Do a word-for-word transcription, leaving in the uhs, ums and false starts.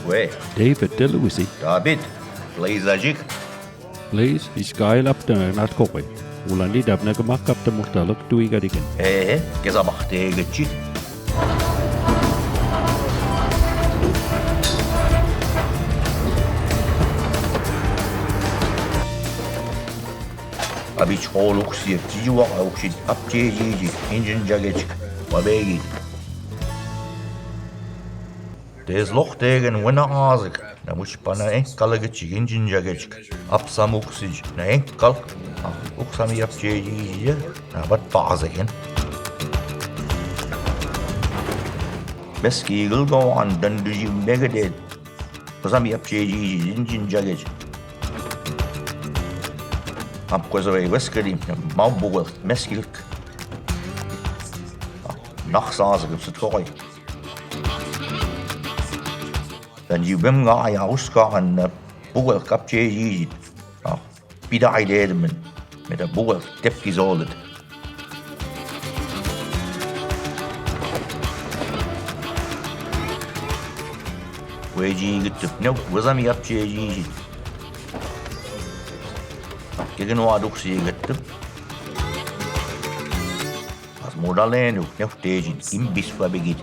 Wē. David, Delawisi. David, Blaze ajik. Blaze, iskail apta na natkoke. Ulan ni dap na kamak apta murtalok tui kadiken. Ee, kesa bakte kechik. Abich hool uksiek, chiyuak uksit, apcheyiyik, injin jakechik, wabeyik. Teeslokteken wena aasek, namuchpa na enkkalek chik, injin jakechik, apsam uksich, na enkkal, uksami apcheyiyik, nabat paaseken. Meskikil gowan danduji mekedet, Wesami apcheyiyik, injin jakechik. Amkwesawei weskedim, mau buwel, meskilk. Naksasek, sutkokoy. Dan jibem ga aya uska an buwel kapcheyiyik. Pida aideedmen. Meda buwel tepki zoolet. Weji gitip new, wezami apche ji. Kegen wa duksi gitip. As modalen new, new tejin, imbis fabigit.